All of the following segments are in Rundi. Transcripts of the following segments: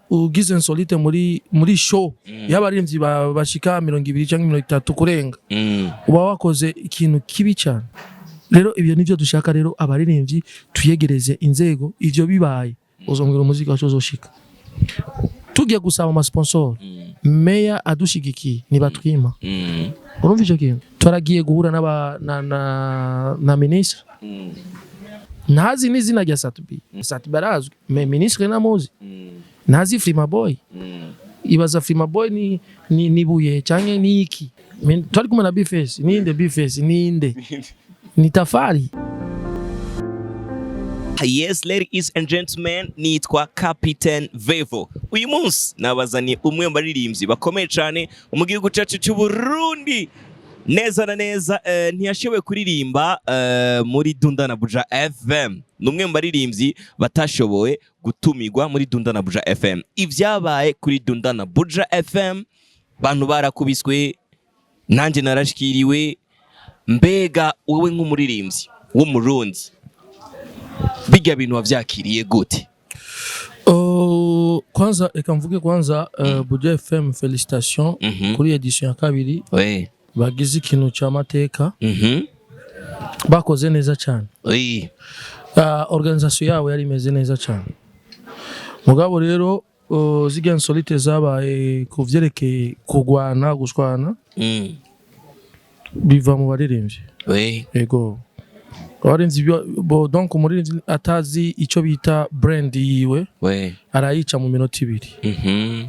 Ugize insolite muri show y'abaririmbyi bashika 20 cyangwa 30 kurenga, uba wakoze ikintu kibi cyane. Rero ibyo nivyo dushaka. Rero abaririmbyi tuyegereze inzego. Ivyo bibaye, uzombwira umuziki wacu uzoshika. Tugiye gusaba ama sponsor, meya adushigikiye nibatwima. Urumva ico kintu, twaragiye guhura n'aba na ministre, ntazi n'izina rya Sat-B. Sat-B arazwi, mais ministre namuzi, ntazi Frima Boy. Ibaza Frima Boy ni buye canke ni iki? Twari kumwe na B-Face. Ninde B-Face? Ninde? Ni tafari. Yes, ladies and gentlemen, nitwa Captain Vevo. Uyu munsi nabazaniye umwe mu baririmbyi bakomeye cyane mu gihugu cyacu cy'u Burundi. Neza na neza ntiyashoboye kuririmba muri Dunda na Buja FM. Ni umwe mu baririmbyi batashoboye gutumirwa muri Dunda na Buja FM. Ibyabaye kuri Dunda na Buja FM, bantu barakubiswe, nanjye narashikiriwe. Mbega wowe nk'umuririmbyi w'Umurundi, bijya bintu wavyakiriye gute? Kwanza reka mvuge kwanza, Buja FM, félicitations kuri édition ya kabiri. Bagize ikintu cy'amateka, bakoze neza cyane. Organisation yabo yari imeze neza cyane. Mugabo rero zirya insolite zabaye ku vyerekeye kurwana, gushwana, biva mu baririmbyi. Ego, abaririmbyi bo, donc umuririmbyi atazi ico bita brand yiwe arayica mu minota 2.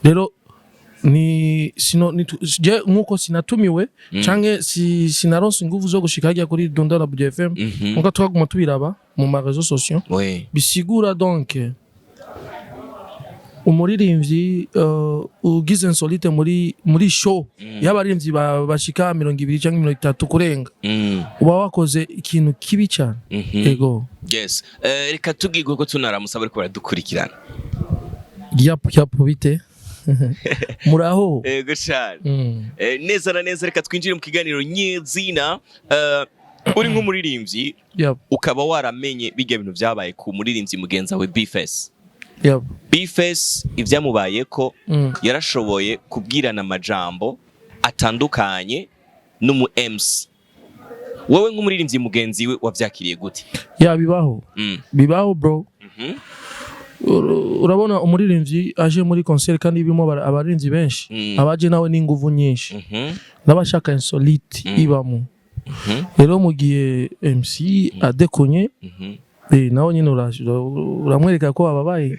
Rero ni sino ni je nkuko sinatumiwe canke sinaronse inguvu zo gushika harya kuri Dunda na Buja FM, nkuko twaguma tubiraba mu ma réseaux sociaux, bisigura donc umuririmbyi ugize insolite muri show y'abaririmbyi bashika 20 cyangwa 30 kurenga, uba wakoze ikintu kibi cyane. Ego. Yes. Reka tubwirwe ko tunaramusaba ariko baradukurikirana. Yap, bite, muraho? Ego cyane. Neza na neza, reka twinjire mu kiganiro nyezina. Uri nk'umuririmbyi, ukaba waramenye bijya bintu byabaye ku muririmbyi mugenzi wawe B-Face. B-Face ibyamubayeko, yarashoboye kubwirana amajambo atandukanye n'umu MC. Wowe nk'umuririmbyi mugenzi we, wavyakiriye gute? Ya, bibaho. Bibaho, bro. Urabona umuririmbyi aje muri concert kandi birimo abaririmbyi benshi, abaje nawe n'inguvu nyinshi, n'abashaka insolite ibamo. Rero mu gihe MC adekonye, nawe nyine uramwereka ko wababaye.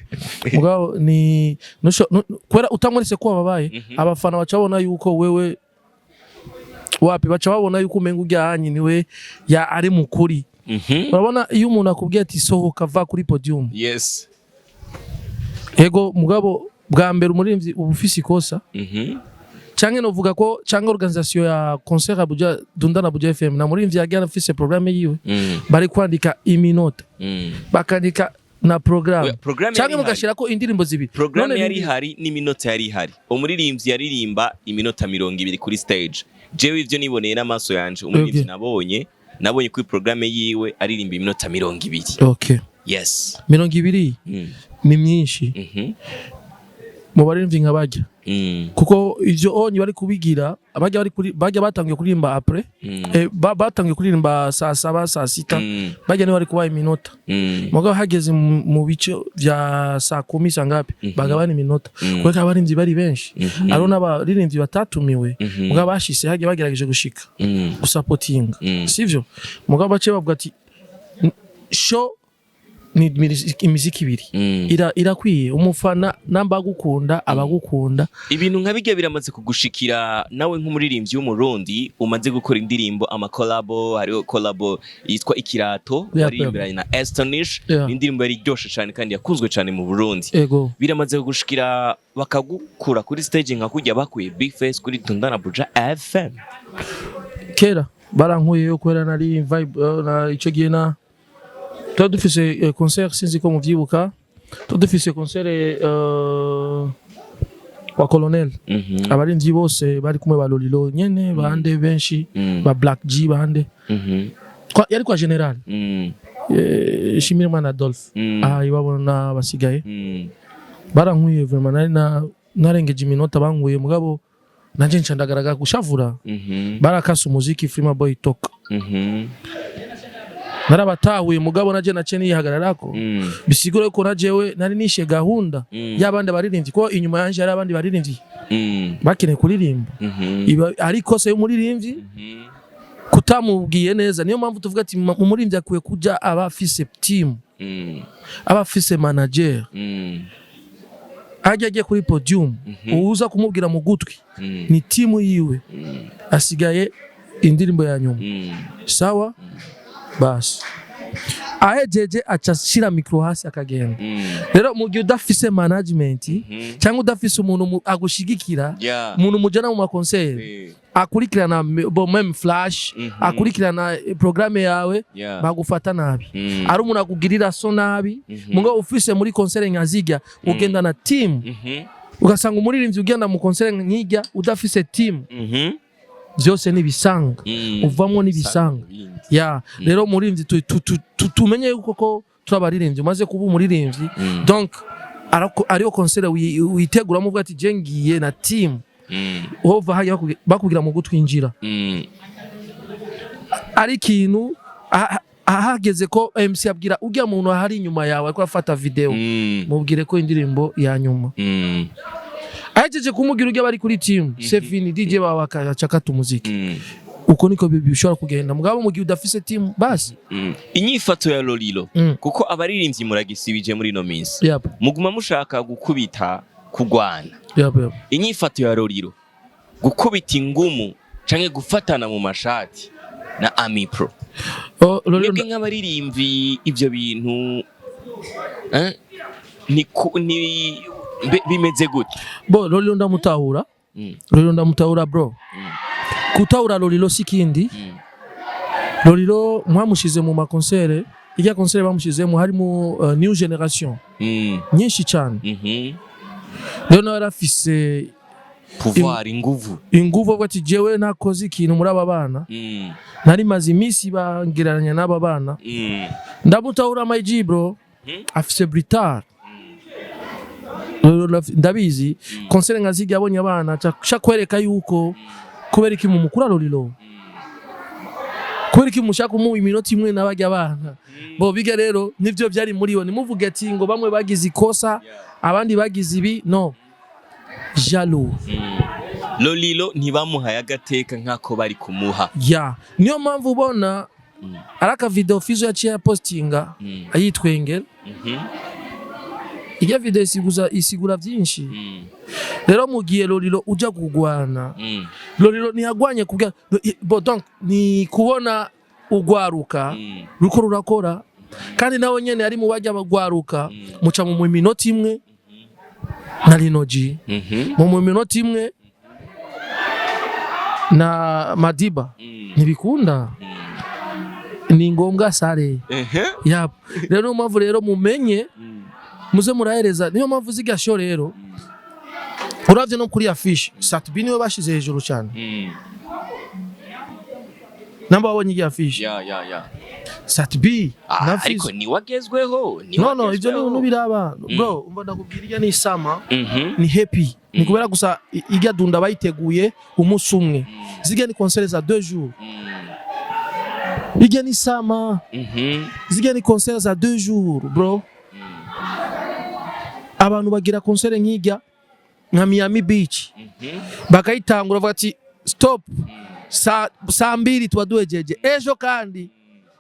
Mugabo ni kubera utamweretse ko wababaye, abafana baca babona yuko wewe wapi, baca babona yuko umenga ujyanye niwe ya ari mukuri. Urabona iyo umuntu akubwiye ati: "Sohoka, va kuri podium." Ego, mugabo bwa mbere umuririmbyi uba ufise ikosa, canke novuga ko canke organisation ya concert ya Buja, Dunda na Buja FM, na muririmbyi yagiye afise programme yiwe, bari kwandika iminota, bakandika na programme, Oya, programme canke yari ihari. mugashirako indirimbo zibiri. Programme None yari ihari n'iminota yari ihari. Umuririmbyi yaririmba iminota 20 kuri stage. Jewe ivyo niboneye n'amaso yanje, umuririmbyi nabonye kuri programme yiwe aririmba iminota 20. Yes. 20 ni myinshi mu baririmbyi nka bajya, kuko ivyo onye bari kubigira bajya bari kuri bajya batangiye kuririmba après, batangiye kuririmba saa 7, saa 6, bajya niba bari kubaha iminota. Mugabo hageze mu bice vya saa 10, saa ngapi, bagabana iminota, kubera abaririmbyi bari benshi. Hariho n'abaririmbyi batatumiwe, mugabo bashise hagiye bagerageje gushika gusapotinga, sivyo? Mugabo bace bavuga ati: "Show ni imiziki ibiri, irakwiye." Umufana namba agukunda, abagukunda. Ibintu nka bijya biramaze kugushikira nawe nk'umuririmbyi w'Umurundi umaze gukora indirimbo, amakolabo? Hariho kolabo yitwa Ikirato, waririmbiranye na Estonish. Indirimbo yari iryoshe cyane kandi yakunzwe cyane mu Burundi. Biramaze kugushikira bakagukura kuri stage nka kujya bakuye Big Face kuri Dunda na Buja FM? Kera barankuyeyo kubera nari vibe, na ico gihe na tuba dufise concert, sinzi ko muvyibuka, tuba dufise concert wa Colonel, abarinzi bose bari kumwe, ba Lolilo nyene, bande benshi, ba Black G, bande. Yari kwa General. Shimira Imana Adolphe, aha iwabo n'abasigaye barankwiye vraiment. Nari narengeje iminota bankuye, mugabo nanje nca ndagaragara gushavura. Barakase umuziki, Frima Boy toka. Narabatahuye, mugabo naje nace nihagararako. Bisigura ko na jewe nari nishe gahunda y'abandi baririmbyi, ko inyuma yanje hari abandi baririmbyi bakeneye kuririmba. Iba ari kosa y'umuririmbyi kutamubwiye neza. Niyo mpamvu tuvuga ati umuririmbyi akwiye kuja aba afise team, aba afise manager. Ajya agiye kuri podium, uza kumubwira mu gutwi ni timu yiwe. Asigaye indirimbo ya nyuma. Sawa basi, ahejeje aca ashira micro hasi akagenda. Rero mu gihe udafise management cyangwa udafise umuntu agushigikira, umuntu mujana mu ma concert, akurikirana bo même flash, akurikirana programme yawe, bagufata nabi. Ari umuntu akugirira so nabi. Mugabo ufise muri concert nka zirya, ugenda na team, ugasanga umuririmbyi ugenda mu concert nk'irya udafise team, byose nibisanga, uvamwo n'ibisanga. Ibindi. Ya, rero umuririmbyi tumenye yuko ko turi abaririmbyi. Umaze kuba umuririmbyi, donc ariyo concert witeguramo uvuga ati je ngiye na team. Wova hajya bakubwira mu gutwinjira ari ikintu ahageze ko MC abwira ujya muntu ahari inyuma yawe ariko afata video, mubwire ko indirimbo ya nyuma. Ahejeje kumubwira ujya bari kuri team, c'est fini, DJ bawe akaca akata umuziki. Uko niko bishobora kugenda, mugabo mu gihe udafise team, basi. Inyifato ya Lolilo, kuko abaririmbyi muragisibije muri ino minsi, muguma mushaka gukubita, kugwana. Yep. Inyifato ya Lolilo gukubita ingumu canke gufatana mu mashati na Ami Pro, Oh, Lolilo. mwebwe nk'abaririmbyi ivyo bintu ni bimeze gute? Bo, Lolilo ndamutahura. Lolilo ndamutahura, bro. Kutahura Lolilo si kindi. Lolilo mwamushize mu ma concert, irya concert bamushizemo harimo new generation nyinshi cyane. Rero nawe yarafise Pouvoir, inguvu. Inguvu, avuga ati jewe nakoze ikintu muri aba bana, nari maze iminsi bangereranya n'aba bana. Ndamutahura, my G, bro. Afise britar. Rero ndabizi concert nka zirya abonye abana aca kwereka yuko kubera iki mumukura Lolilo, kubera iki mushaka kumuha iminota imwe n'abajya abana bo biga. Rero nivyo byari muri we. Nimuvuge ati ngo bamwe bagize ikosa, abandi bagize ibi, no jaloux. Lolilo ntibamuhaye agateka nk'ako bari kumuha. Ya, niyo mpamvu ubona ari aka video Fizo yaciye apostinga ayitwengera. Irya video isiguza, isigura byinshi. Rero mu gihe Lolilo uja kugwana, Lolilo ntiyagwanye kubwa bo, donc ni kubona ugwaruka ruko rurakora, kandi nawe nyene ari mu bajya bagwaruka. Muca mu minota imwe na Linoji, mu minota imwe na Madiba. Ntibikunda, ni ngombwa sare. Ya, rero niyo mpamvu rero mumenye muze murahereza. Niyo mpamvu zirya show rero uravye no kuri affiche, Sat-B niwe bashize hejuru cyane. Namba wabonye irya affiche, Ya. Sat-B Ah, na ariko Fizzo. niwagezweho. No, ivyo ni nubiraba, bro. Umva, ndakubwira, irya ni sama, ni happy, ni kubera gusa irya dunda bayiteguye umunsi umwe. Zirya ni concert za 2 jours. Irya ni sama. Zirya ni concert za 2 jours, bro. Abantu bagira concert nk'irya nka Miami Beach, bakayitangura bavuga ati stop, saa 2 tuba duhejeje, ejo kandi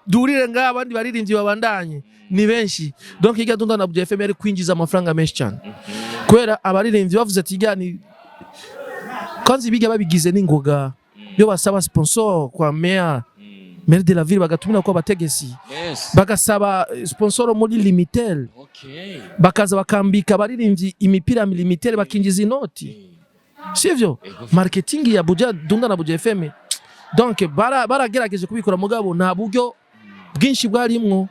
durire ngaha abandi baririmbyi babandanye ni benshi. Donc irya dunda na Buja FM yari kwinjiza amafaranga menshi cyane, kubera abaririmbyi bavuze ati irya ni kwanza ibiga babigize n'ingoga yo basaba sponsor kwa maire de la ville, bagatumira ko abategesi, bagasaba sponsor muri Limitel, bakaza bakambika abaririmbyi imipira ya Limitel, bakinjiza inoti, sivyo? Ego. Marketing ya Buja Dunda na Buja FM, donc baragerageje kubikora, mugabo nta buryo bwinshi bwarimwo.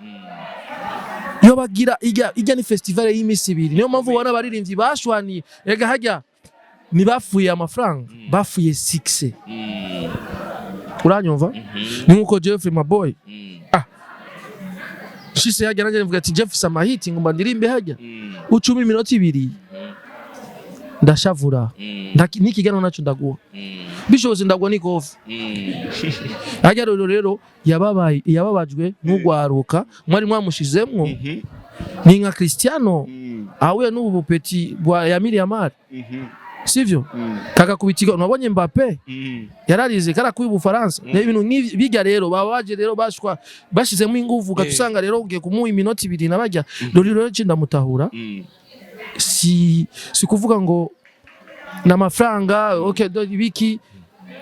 Iyo bagira ijya ni festival y'imisi 2. Niyo mpamvu ubona abaririmbyi bashwaniye. Ega hajya ntibafuye amafaranga, bafuye 6. Uranyumva? Ni nkuko Jeffrey, my boy, Nshise hajya nanjye mvuga ati Jeff amahiti ngomba ndirimbe hajya, ucumi iminota 2 ndashavura. N'ikiganiro naco ndaguha, bishobotse ndaguha n'ikofi. Hajya rero yababaye, yababajwe n'ugwaruka mwari mwamushizemwo. Ni nka Cristiano ahuye n'ubu bupeti bwa Lamine Yamal, sivyo? Kakakubitika, unabonye Mbappe yararize karakuye Ubufaransa. Ni ibintu nk'ivyo bijya rero baba baje rero bashwa bashizemo inguvu, ugatusanga rero ugiye kumuha iminota 2 nabajya rero rero ndamutahura. Si kuvuga ngo n'amafaranga, okay, ibiki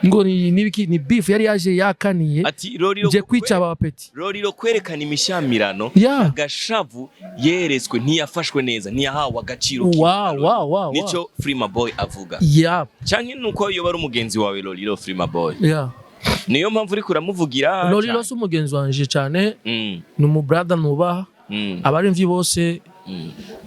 ngo ni nibiki, ni beef yari yaje yakaniye. Ati Lolilo nje kwica aba peti. Lolilo kwerekana imishamirano, agashavu yeretswe, ntiyafashwe neza, ntiyahawe agaciro kiwe. Wow. Nico Freema Boy avuga. Canke nuko yoba ari umugenzi wawe Lolilo, Freema Boy, niyo mpamvu uriko uramuvugira Lolilo cane. si umugenzi wanje cyane, ni umu brother nubaha. Abarimvyi bose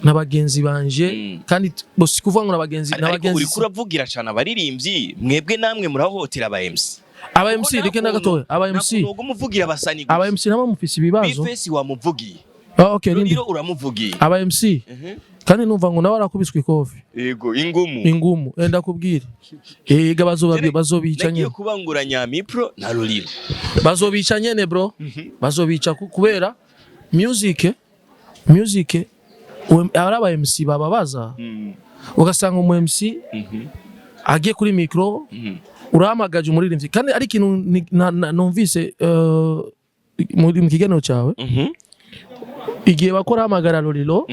n'abagenzi banje. Kandi bo si kuvuga ngo n'abagenzi Ariko n'abagenzi. uriko uravugira cane abaririmbyi, mwebwe namwe murahohotera aba MC. Aba MC, reka na gatoya, aba MC. Ntabwo umuvugira abasani gusa. Aba MC nabo mufise ibibazo. B-Face wamuvugiye. Ah, okay, rindi. Lolilo uramuvugiye. Aba MC kandi numva ngo nawe arakubiswe ikofi. Yego, ingumu. Ingumu, enda kubwira ega bazoba bazobica Nagiye nyene. kubangura Nyamipro na Lolilo. Bazobica nyene bro, bazobica kubera music ari aba MC bababaza, ugasanga umu MC agiye kuri micro, urahamagaje umuririmbyi, kandi ari ikintu numvise mu kiganiro cyawe, igihe bakora hamagara Lolilo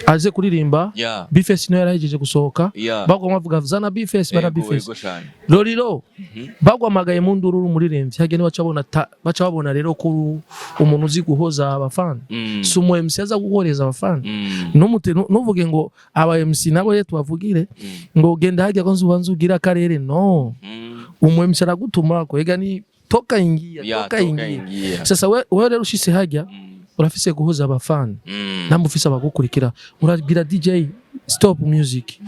aze kuririmba, B-Face niyo yarahejeje gusohoka. Bagwa bavuga zana B-Face bana. B-Face. Yego cane. Lolilo bagwamagaye mu nduru umuririmbyi hagende, baca babona baca babona rero ko umuntu uzi guhoza abafana, si umu MC aza guhoreza abafana. Ntuvuge ngo aba MC nabo rero tubavugire ngo genda hajya ko nzuba nzugira akarere, no. Umu MC aragutuma ko ega ni toka ingia, toka toka ingia. Ingia. Sasa we rero ushitse hajya, urafise guhoza abafana, namwe ufise abagukurikira, urabwira DJ stop music.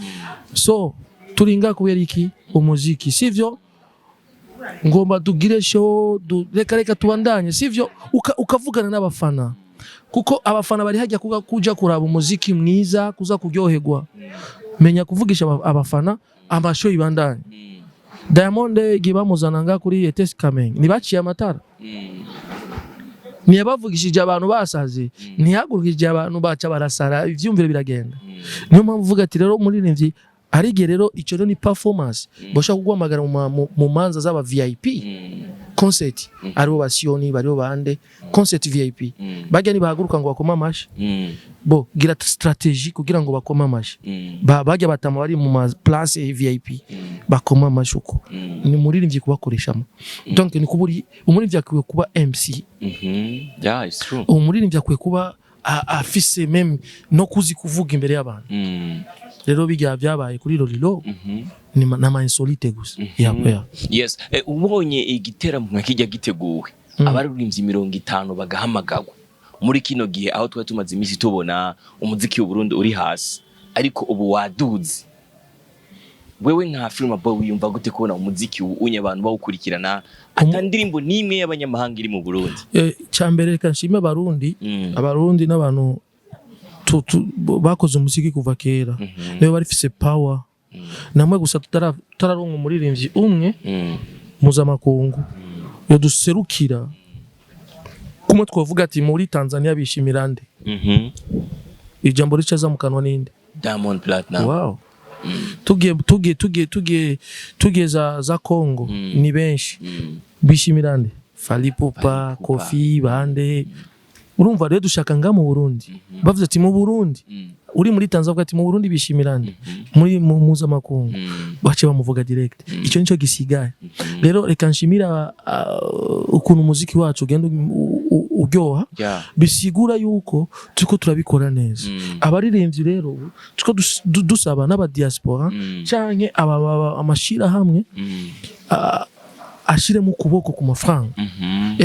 So turinga kubera iki umuziki, sivyo? Ngomba tugire show reka reka tubandanye, sivyo? Ukavugana n'abafana, kuko abafana bari hajya kuja kuraba umuziki mwiza, kuza kuryoherwa. Menya kuvugisha abafana, amashow ibandanye. Diamond igihe bamuzana nga kuri ETS Kamenge, ntibaciye amatara, ntiyabavugishije abantu basaze, ntihagurukije abantu baca barasara, ivyumviro biragenda. Niyo mpamvu uvuga ati rero umuririmbyi hari igihe rero icyo rero ni performance bashobora kuguhamagara mu manza z'aba VIP concert, aribo basiyoni baribo bande concert VIP, bajya nibahaguruka ngo bakome amashi, bo gira strategie kugira ngo bakome amashi. Bajya batama bari mu ma place VIP bakoma amashi uko ni umuririmbyi kubakoreshamo. Donc ni kuburi umuririmbyi akwiye kuba MC. Yeah, it's true. Umuririmbyi akwiye kuba afise même no kuzi kuvuga imbere y'abantu. Rero bijya byabaye kuri Lolilo ni nama insolite gusa, yeah. Yes, ubonye igiteramo nka kijya giteguwe, abaririmbyi 50 bagahamagagwa muri kino gihe aho twari tumaze iminsi tubona umuziki w'u Burundi uri hasi ariko ubu waduze, wewe nka Freema Boy wiyumva gute kubona umuziki unye abantu bawukurikirana ata ndirimbo n'imwe y'abanyamahanga iri mu Burundi? Cyambere reka nshime Abarundi. Abarundi n'abantu bakoze umuziki kuva kera, nibo barifise power namwe gusa tutararonka umuririmbyi umwe mpuzamakungu yoduserukira kumwe twavuga ati muri Tanzania bishimira nde? Ijambo ricaza mu kanwa ninde? Diamond Platnumz. Wow. Tugiye za Congo, ni benshi bishimira nde? Fally Ipupa. Fally Ipupa. Kofi bande. Urumva rero dushaka nga mu Burundi bavuze ati mu Burundi, uri muri Tanzania uvuga ati mu Burundi bishimira nde muri mu mpuzamakungu, bace bamuvuga direct. Icyo nico gisigaye. Rero reka nshimira ukuntu umuziki wacu ugenda uryoha, bisigura yuko turiko turabikora neza. Abaririmbyi rero ubu turiko dusaba n'aba diaspora canke amashirahamwe ashiremo ukuboko ku mafaranga,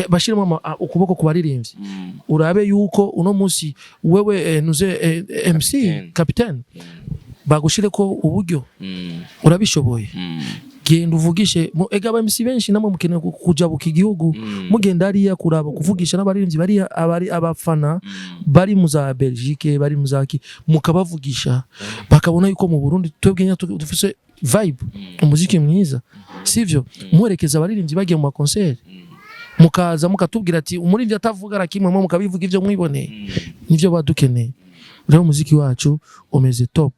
bashiremo ukuboko ku baririmbyi. Urabe yuko uno munsi wewe nuze MC Capitaine. Capitaine bagushireko uburyo, urabishoboye. Genda uvugishe ega aba MC benshi namwe mukeneye kujabuka igihugu, mugenda hariya kuraba, kuvugisha n'abaririmbyi bari abari abafana bari mu za Belgique, bari mu za ki, mukabavugisha bakabona yuko mu Burundi twebwe nyine dufise vibe, umuziki mwiza, sivyo? Muherekeza abaririmbyi bagiye mu makonseri, mukaza mukatubwira ati umuririmbyi atavuga na kimwe, mwe mukabivuga ivyo mwiboneye, nivyo badukeneye. Rero umuziki wacu umeze top,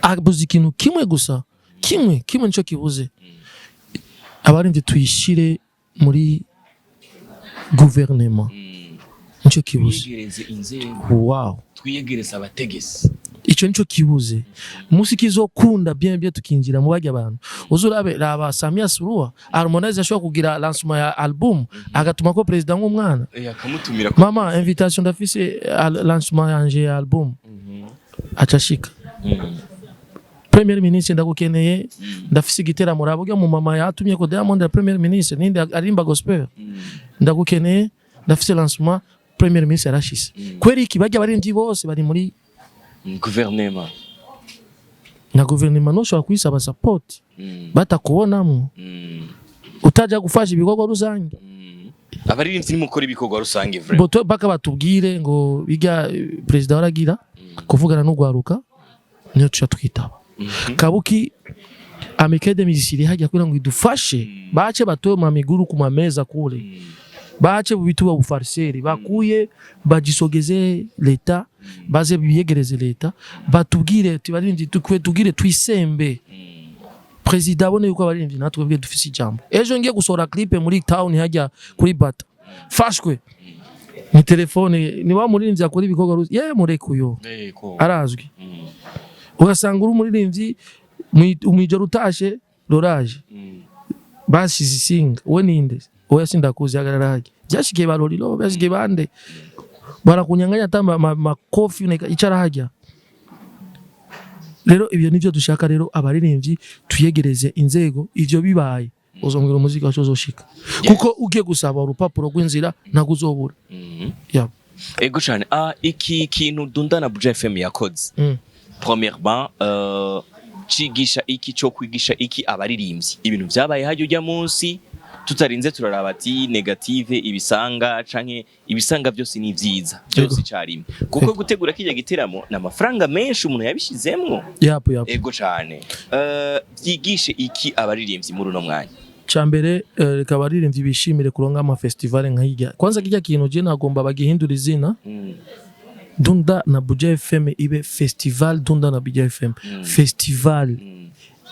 abuze ikintu kimwe gusa, kimwe kimwe nico kibuze: abaririmbyi tuyishire muri guverinema, nico kibuze. Twiyegereze inzego. Twiyegereze abategetsi. Ico nico kibuze. Umunsi kizokunda bien bien, tukinjira mu barya abantu, uzurabe, raba Samia Suluhu, Harmonize ashobora kugira lancement ya album agatuma ko president nk'umwana. Akamutumira. Mama, invitation, ndafise lancement yanje ya album, acashika. Premier ministre, ndagukeneye, ndafise igiteramo, raba urya mu mama yatumye ko Diamond ya premier ministre ninde aririmba gospel, ndagukeneye, ndafise lancement. Premier ministre yarashise. Kweri iki barya abaririmbyi bose bari muri guverinema. Na guverinoma ntushobora kuyisaba support batakubonamwo, utaja gufasha ibikorwa rusange. Abaririmbyi nimukora ibikorwa rusange vraiment. Boto baka batubwire ngo bijya perezida waragira kuvugana n'ugwaruka, niyo tuca twitaba. Kabuki Amicale des Musiciens hajya kugira ngo idufashe, bace batoye mu miguru ku mameza kule, bace bitu bu farceurs, bakuye bajisogeze leta, baze biyegereze leta, batubwire ati barindi tukwe tugire twisembe, perezida abone yuko abaririmbyi natwe bwe dufise ijambo. Ejo ngiye gusohora clip muri town hajya kuri Bata, fashwe ni telefone, ni wa muririmbyi akora ibikorwa ye murekuyo. Yego. Arazwi. Ugasanga uri umuririmbyi mwijoro utashe roraje, bashize isinga, we ninde? Oya, sindakuzi, hagarara hajya. Byashikiye ba Lolilo, byashikiye bande, barakunyanganya ata makofi, icara hajya. Rero ibyo nivyo dushaka. Rero abaririmbyi tuyegereze inzego. Ivyo bibaye, uzombwira umuziki wacu uzoshika, kuko ugiye gusaba urupapuro rw'inzira ntabwo uzobura. Yeah. Ego cyane. Iki kintu Dunda na Buja FM yakoze, premièrement, cigisha iki, cyo kwigisha iki abaririmbyi? Ibintu vyabaye hajya ujya munsi, tutarinze turaraba ati négative ibisanga canke ibisanga, byose ni vyiza byose icyarimwe, kuko gutegura kijya giteramo ni amafaranga menshi umuntu yabishizemwo. Yap. Ego cyane. Vyigishe iki abaririmbyi muri uno mwanya? Cambere, reka abaririmbyi bishimire kuronka ama festival nka hirya. Kwanza kijya kintu je nagomba bagihindura izina, Dunda na Buja FM ibe Festival Dunda na Buja FM Festival.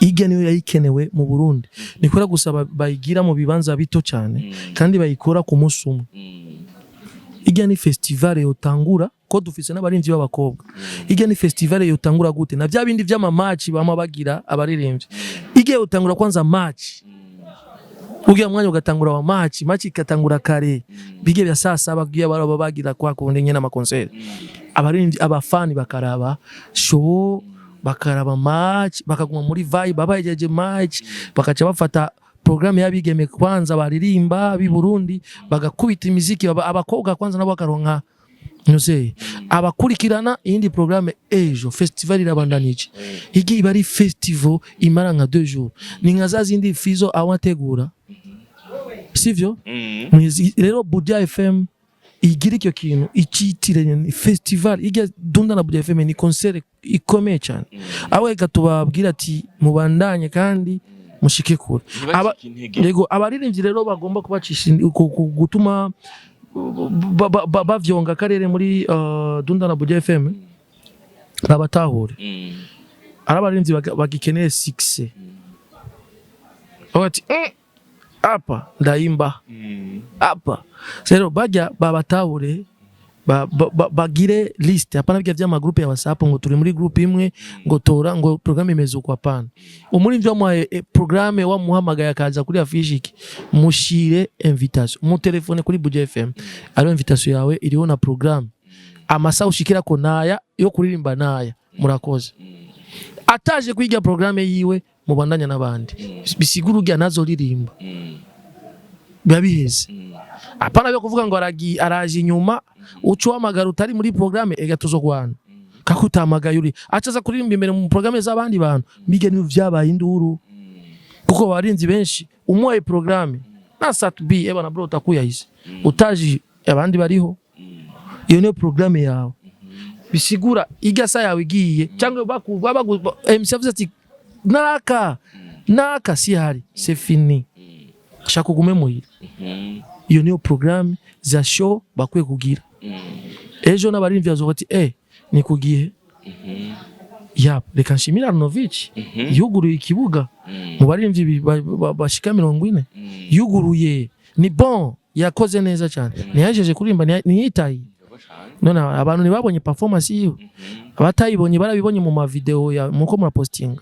Ijya niyo yayikenewe mu Burundi, nikora gusa bayigira mu bibanza bito cyane, kandi bayikora ku munsi umwe. Ijya ni festival yotangura ko dufise n'abarinzi b'abakobwa. Ijya ni festival yotangura gute na bya bindi vy'ama match bama bagira abaririmbyi? Ijya yotangura kwanza match, ugiye mwanya ugatangura wa match, match ikatangura kare, bige bya saa saba kugira baraba bagira kwa kundi nyene ama concert, abaririmbyi abafani bakaraba show, bakaraba match, bakaguma muri vibe. Abahejeje match bakaca bafata programme y'abigeme kwanza baririmba b'i Burundi, bagakubita imiziki, abakobwa kwanza nabo bakaronka nyuze abakurikirana iyindi programme. Ejo festival irabandanije, igi iba ari festival imara nka 2 jours, ni nka za zindi Fizo awategura, sivyo? Rero Buja FM igira icyo kintu icitire ni festival. Ijya Dunda na Buja FM ni concert ikomeye cyane, aho reka tubabwira ati mubandanye kandi mushike kure. Ntibacike intege. Yego, abaririmbyi rero bagomba kubacisha gutuma bavyonga akarere muri Dunda na Buja FM, babatahure. Ari abaririmbyi bagikeneye succès, bavuga ati "Hapa ndaimba, hapa." Rero bajya babatahure, bagire liste, hapana bijya vy'ama groupe ya WhatsApp ngo turi muri groupe imwe, ngo tora, ngo programme imeze uko. Hapana, umuririmbyi wamuhaye programme, wamuhamagaye akaza kuri affiche iki, mushire invitation mu telefone kuri Buja FM, ariyo invitation yawe iriho na programme, amasaha ushikirako naya yo kuririmba naya, murakoze. Ataje kwiga programme yiwe, mubandanya n'abandi, bisigura urya nazoririmba, biba biheze. Apana byo kuvuga ngo araje inyuma, uca uhamagara utari muri programme, ega tuzogwana kako utamagaye uri acaza kuririmba imbere mu programme z'abandi bantu. Mbige niyo vyabaye induru. Kuko abarinzi benshi umuhaye programme na Sat B, eba na bro, utakuyahize utaji, abandi bariho. Iyo niyo programme yawe, bisigura irya sa yawe igiye cyangwa MC avuze ati naka naka si hari, c'est fini, shaka ugume muhira. Iyo niyo programme za show bakwiye kugira. Ejo n'abarimvyi bazovuga ati ni kugihe ya reka nshimire Arnovich yuguruye ikibuga mu barimvyi bashika 40 yuguruye. Ni bon, yakoze neza cyane, ntiyajeje kuririmba, ntiyitaye. None abantu ntibabonye performance yiwe? Abatayibonye barabibonye mu ma video ya muko murapostinga.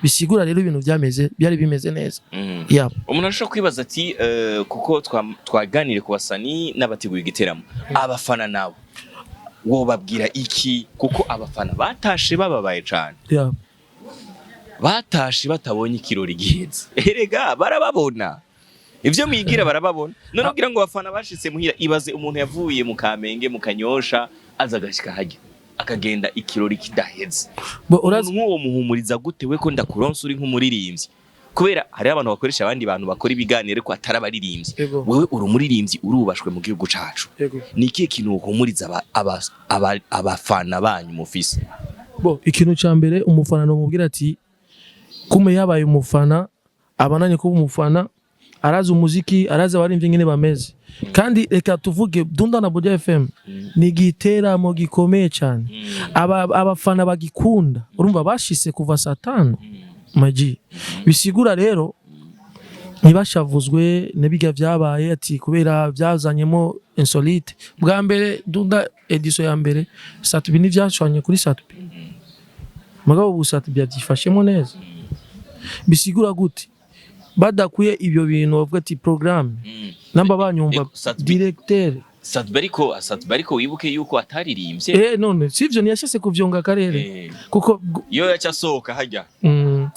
Bisigura rero ibintu byameze, byari bimeze neza ya. Umuntu ashobora kwibaza ati kuko twaganiriye ku basani n'abateguye igiteramo, abafana nabo wobabwira iki? Kuko abafana batashe bababaye cane, batashe batabonye ikirori giheze. Erega barababona ivyo mwigira, barababona. None kugira ngo abafana bashitse muhira, ibaze umuntu yavuye mu Kamenge, mu Kanyosha, aza agashika harya akagenda ikirori kidaheze. Bo urazi. Umuntu nk'uwo muhumuriza gute we, ko ndakuronsa uri nk'umuririmbyi? Kubera hariho abantu bakoresha abandi bantu bakora ibiganiro ariko atari abaririmbyi. Wewe uri umuririmbyi, urubashwe mu gihugu cacu. Ni ikihe kintu wohumuriza abafana banyu mufise? Bo, ikintu ca mbere umufana nomubwira ati kume yabaye umufana, abananye kuba umufana, arazi umuziki, arazi abarimvyi ingene bameze. Kandi reka tuvuge, Dunda na Buja FM ni igiteramo gikomeye cyane. Abafana bagikunda, urumva bashise kuva saa 5 maji. Bisigura rero ntibashavuzwe n'ibijya vyabaye, ati kubera byazanyemo insolite. Bwa mbere Dunda edition ya mbere, Sat-B ntivyashwanye kuri Sat-B, mugabo ubu Sat-B yabyifashemo neza. Bisigura gute badakuye ibyo bintu, bavuga ati programme namba banyumva. Sat-B. Directeur. Sat-B, ariko Sat-B, ariko wibuke yuko ataririmbye. None sivyo ntiyashase kuvyonga akarere? Kuko Iyo yaca asohoka harya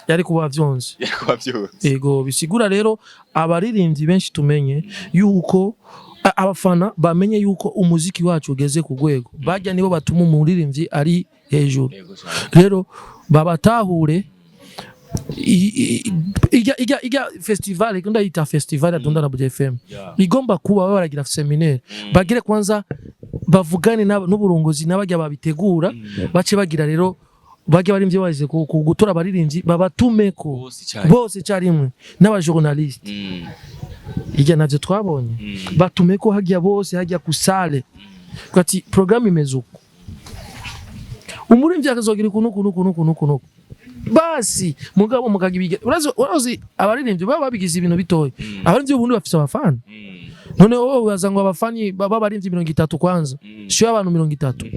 yari kuba vyonze. Yakuba vyose. Ego, bisigura rero abaririmbyi benshi tumenye yuko abafana bamenye yuko umuziki wacu ugeze ku rwego, bajya nibo batuma umuririmbyi ari hejuru. Yego cyane. Rero babatahure ijya festival ikunda yita festival ya Dunda na Buja FM igomba kuba baba baragira séminaire, bagire kwanza bavugane n'uburongozi n'abajya babitegura, bace bagira rero bajya barimvye baje gutora abaririmbyi, babatumeko Bose cyane. bose icyarimwe n'abajournaliste. Ijya navyo twabonye, batumeko hajya bose hajya kusale ati programme imeze uko, umuririmbyi akazogira ukuntu ukuntu ukuntu ukuntu ukuntu, basi mugabo mukagibiga. Urazi abaririmbyi baba babigize ibintu bitoya. Abaririmbyi b'ubundi bafise abafana. None wowe ubaza ngo abafani baba abaririmbyi 30 kwanza, show y'abantu 30,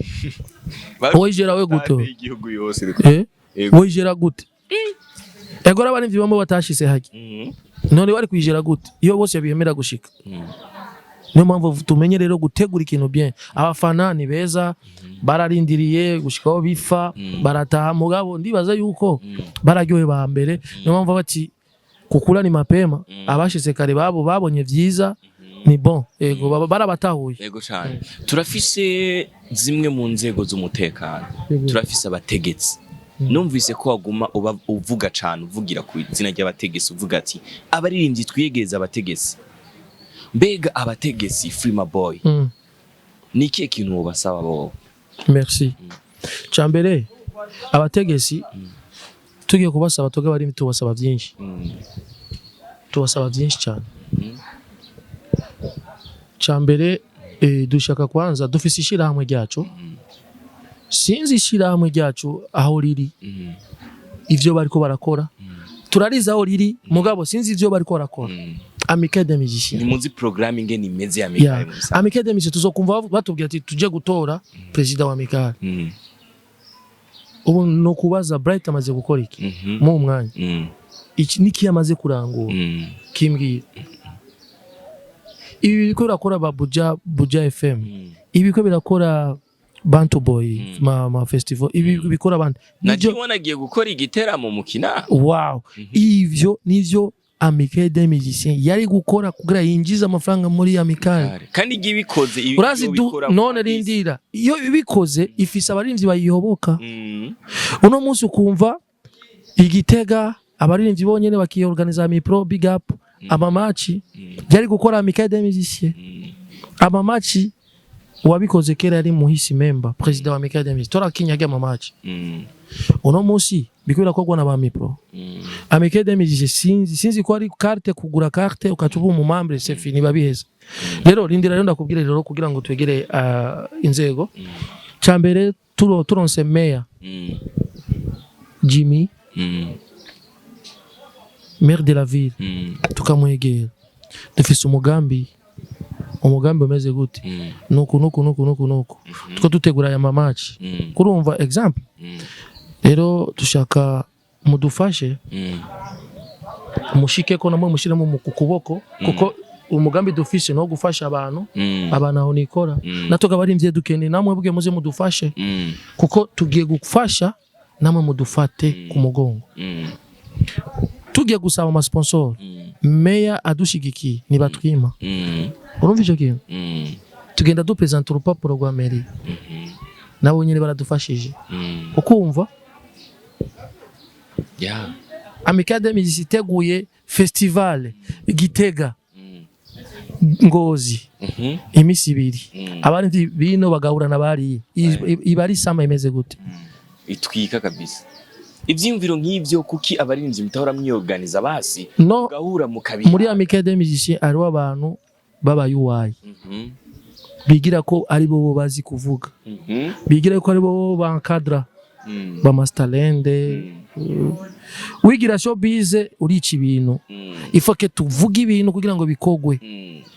wowe ijera we gute? Stade y'igihugu yose. Yego. Wowe ijera gute? Ego, abaririmbyi bamwe batashise hajya. None bari kwijera gute iyo bose biyemera gushika? Niyo mpamvu tumenye rero gutegura ikintu bien. Abafana ni beza, bararindiriye gushika aho bifa, barataha, mugabo ndibaza yuko bararyohe ba mbere. Niyo mpamvu bati kukula ni mapema. Abashitse kare babo babonye vyiza, ni bon. Ego, barabatahuye. Yego cyane. Turafise zimwe mu nzego z'umutekano. Turafise abategetsi. Numvise ko waguma uba uvuga cyane, uvugira ku izina ry'abategetsi, uvuga ati abaririmbyi twiyegereza abategetsi. Mbega abategetsi, Freema Boy, ni ikihe kintu wobasaba bo? Merci. Cambere abategetsi tugiye kubasaba, tuge bari tubasaba byinshi, tubasaba byinshi cyane. Cambere dushaka kwanza dufise ishirahamwe ryacu. Sinzi ishirahamwe ryacu aho riri, ivyo bariko barakora. Turariza aho riri, mugabo sinzi ivyo bariko barakora. Amicale des musiciens. Ni muzi programme ingene imeze ya Amicale mu bisanzwe? Amicale des musiciens, tuzokumva batubwira ati tuje gutora président wa Amicale. Ubu no kubaza Bright amaze gukora iki mu mwanya, iki niki amaze kurangura, kimbwira ibi biriko birakora ba Buja FM, ibi biriko birakora Bantu Boy, ma festival, ibi bikora abandi. Na Nivyo. G1 agiye gukora igiteramo mu Kinama. Wow, ivyo nivyo Amicale des musiciens yari gukora kugira yinjize amafaranga muri Amicale. Kandi igiye ibikoze ibi Urazi iyo du bikora none rindira, iyo ibikoze ifise abarimvyi bayihoboka. Uno munsi ukumva igitega Abaririmbyi bonyene bakiyorganiza Mipro, big up. Ama match byari gukora Amicale des Musiciens. Ama match uwabikoze kera yari Muhisi Memba, président wa Amicale des Musiciens. Torakinyaga ama match. Uno munsi biko birakorwa na ba Mipro. Amicale des Musiciens, sinzi ko ari carte, kugura carte ukaca uba umu membre, c'est fini, babiheza. Rero rindira, rero ndakubwire rero kugira ngo twegere inzego. Cambere turonse mayor Jimmy, maire de la ville, tukamwegera, dufise umugambi umeze gute, nuku nuku nuku nuku nuku, tuko dutegura aya ma match, kurumva exemple. Rero dushaka mudufashe, mushike ko namwe mushiremo mu kuboko, kuko umugambi dufise no gufasha abantu, abantu aho nikora natwe abarimvye dukeneye namwe bwe muze mudufashe, kuko tugiye gufasha, namwe mudufate ku mugongo. Tugiye gusaba ama sponsor, meya adushigikiye nibatwima. Urumva ico kintu? Tugenda dupresenta urupapuro rwa mairie, nabo nyene baradufashije, ukumva. Amicale des Musiciens iteguye festival Gitega, Ngozi, imisi 2, abandi bino bagahura na bariye, iba ari sama imeze gute? Itwika kabisa. Ivyiyumviro nk'ivyo, kuki abaririmbyi mutahora mwiyoganiza basi No mugahura mukabiha? Muri Amicale des Musiciens hariho abantu baba UI bigira ko ari bo bazi kuvuga, bigira ko ari bo bankadra, ba Masterland. Wigira showbiz urica ibintu. Il faut que tuvuge ibintu kugira ngo bikogwe,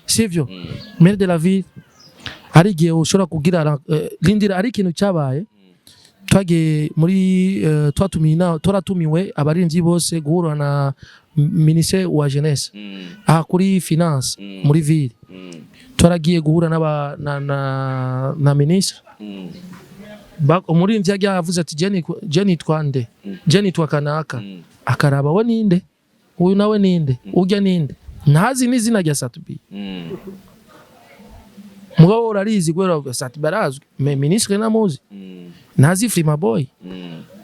sivyo? Maire de la ville, hari igihe ushobora kugira lindira, ari ikintu cyabaye, twagiye muri twatumiye twaratumiwe abarinzi bose guhura na ministre wa jeunesse aha kuri finance muri ville. Twaragiye guhura n'aba na ministre. Umuririmbyi yagiye yavuze ati: "Je nitwa nde? Je nitwa kanaka." Akaraba we ninde, uyu nawe ninde, urya ninde, ntazi n'izina rya Sat-B. Mugabo urarizi kubera Sat-B arazwi, mais ministre namuzi, ntazi Frima Boy.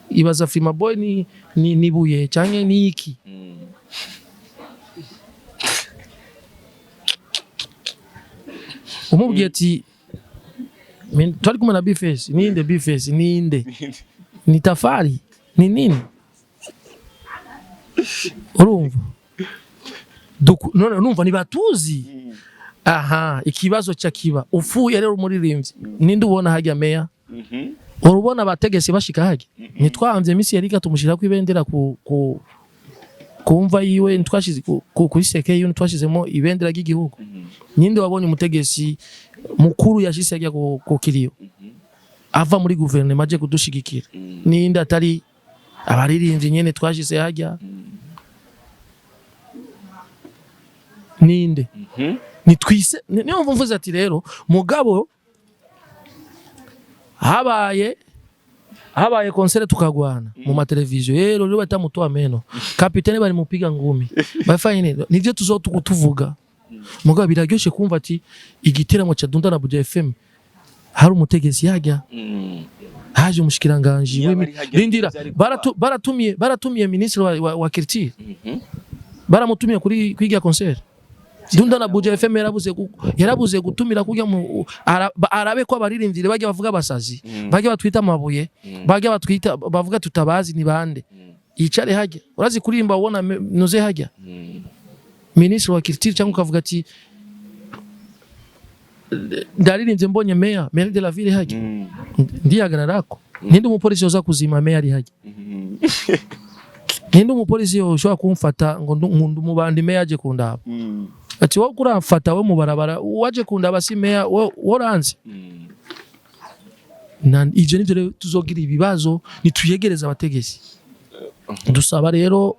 Ibaza Frima Boy ni buye canke ni iki? Umubwiye ati twari kumwe na Bface, ninde Bface, ninde, ni tafari, ni nini? Urumva none numva ntibatuzi. Aha ikibazo cya kiba upfuye rero umuririmbyi ninde ubona hajya? Meya urubona abategesi bashika hajya? Ntitwahamvye misi yarika tumushira ku ibendera ku kumva yiwe, ntitwashize kuri seke yiwe, ntitwashizemo ibendera ry'igihugu. Ninde wabonye umutegesi mukuru yashise ajya ku kiriyo ava muri guverinoma aje kudushigikira? Ninde atari abaririmbyi nyene twashize hajya? Ninde? Nitwise niyo mpamvu mvuze ati rero mugabo habaye concert tukagwana mu mateleviziyo, rero rero batamutoa meno kapitene, bari mupiga ngumi, bafanye nini, nivyo tuzotuvuga. Mugabo biraryoshe kumva ati igiteramo cha Dunda na Buja FM hari umutegetsi yajya, haje umushikiranganje. Yaba ari hajya Rindira. vyari kuba. Baratumiye ministre wa culture, baramutumiye kuri kwiga concert Dunda na Buja FM. Yarabuze gutumira kurya arabe ko abaririmbyi bajya bavuga abasazi, bajya batwita amabuye, bajya batwita bavuga tutabazi ni bande, yicare hajya. Urazi kuririmba ubona nuze hajya ministre wa culture, cyangwa ukavuga ati ndaririmbye mbonye meya, maire de la ville hajya, ndihagararako. Ninde umupolisi yoza kuzima meya ari hajya? Ninde umupolisi yoshobora kumfata ngo nkunda umubandi, meya aje kundaba? Ati wowe kuramfata we mubarabara, waje kundaba si meya woranze. Ivyo nivyo rero tuzogira ibibazo nituyegereza abategetsi. Dusaba rero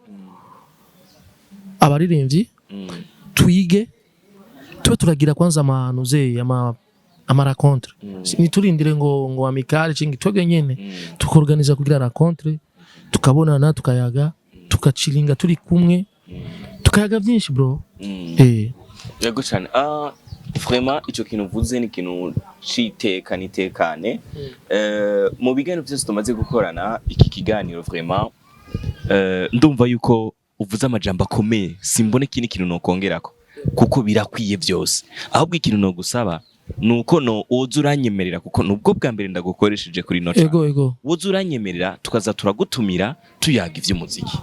abaririmbyi twige, tube turagira kwanza amahanu ze ama rencontre. Niturindire ngo amicale cingi, twebwe nyene tukorganiza kugira rencontre, tukabonana, tukayaga, tukacilinga turi kumwe, tukayaga byinshi bro. Yego cyane. Vraiment ico kintu uvuze ni ikintu c'iteka n'itekane. Mu biganiro byose tumaze gukorana, iki kiganiro vraiment Ndumva yuko uvuze amajambo akomeye, simbona ikindi kintu nokongerako kuko birakwiye byose. Ahubwo ikintu nogusaba nuko no woza uranyemerera, kuko nubwo bwa mbere ndagukoresheje kuri no channel. Ego. Woza uranyemerera tukaza turagutumira, tuyaga ivy'umuziki.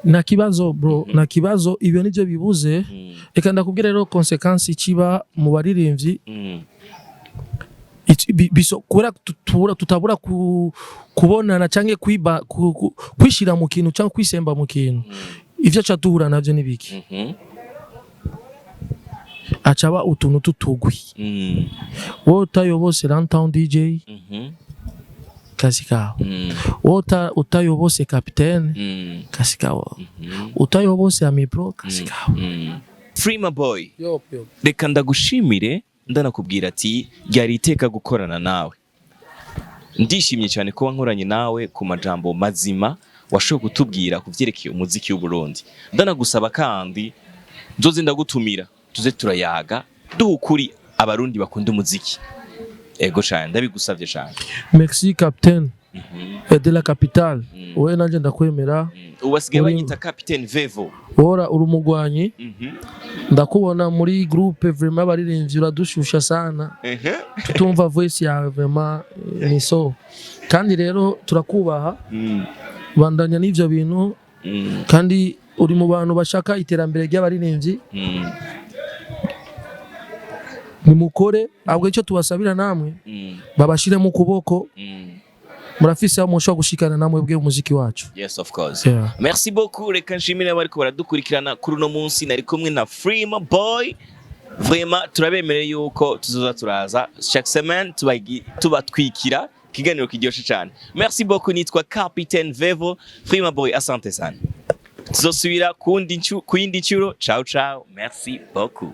Nta kibazo, bro, nta kibazo. Ibyo nibyo bibuze. Reka ndakubwira rero conséquence ikiba mu baririmbyi. Kubera tutabura kubonana canke kwiba kwishira mu kintu canke kwisemba mu kintu, ivyo aca duhura navyo nibiki? Acaba utuntu tutugwi. Wowe utayobose Runtown DJ, kazi kawe. Wowe utayobose Capitaine, kazi kawe. Utayobose Amipro, kazi kawe. Freema Boy, Yo, yo. reka ndagushimire, ndanakubwira ati ryari iteka gukorana nawe. Ndishimye cyane kuba nkoranye nawe ku majambo mazima washoboye kutubwira ku vyerekeye umuziki w'u Burundi. Ndanagusaba kandi nzoze ndagutumira, tuze turayaga, duha ukuri Abarundi bakunda umuziki. Ego cyane, ndabigusavye cyane. Merci, Capitaine de la capitale. Wowe nanje ndakwemera. Ubu basigaye banyita Capitaine Vevo. Wora uri umugwanyi. Ndakubona muri groupe, vraiment abaririmbyi uradushusha sana. Tutumva voice yawe, vraiment ni so. Kandi rero turakubaha. Bandanya n'ivyo bintu. Kandi uri mu bantu bashaka iterambere ry'abaririmbyi. Nimukore, ahubwo icyo tubasabira namwe, babashire mu kuboko. Murafise aho mushobora gushikana namwe bwe umuziki wacu. Yes, of course. Merci beaucoup. Reka nshimire abariko baradukurikirana kuri uno munsi. Nari kumwe na Freema Boy. Vraiment turabemereye yuko tuzoza turaza chaque semaine tubatwikira ikiganiro kiryoshe cyane. Merci beaucoup. Nitwa Capitaine Vevo. Freema Boy, asante sana. Tuzosubira ku yindi nshuro. Ciao ciao, merci beaucoup.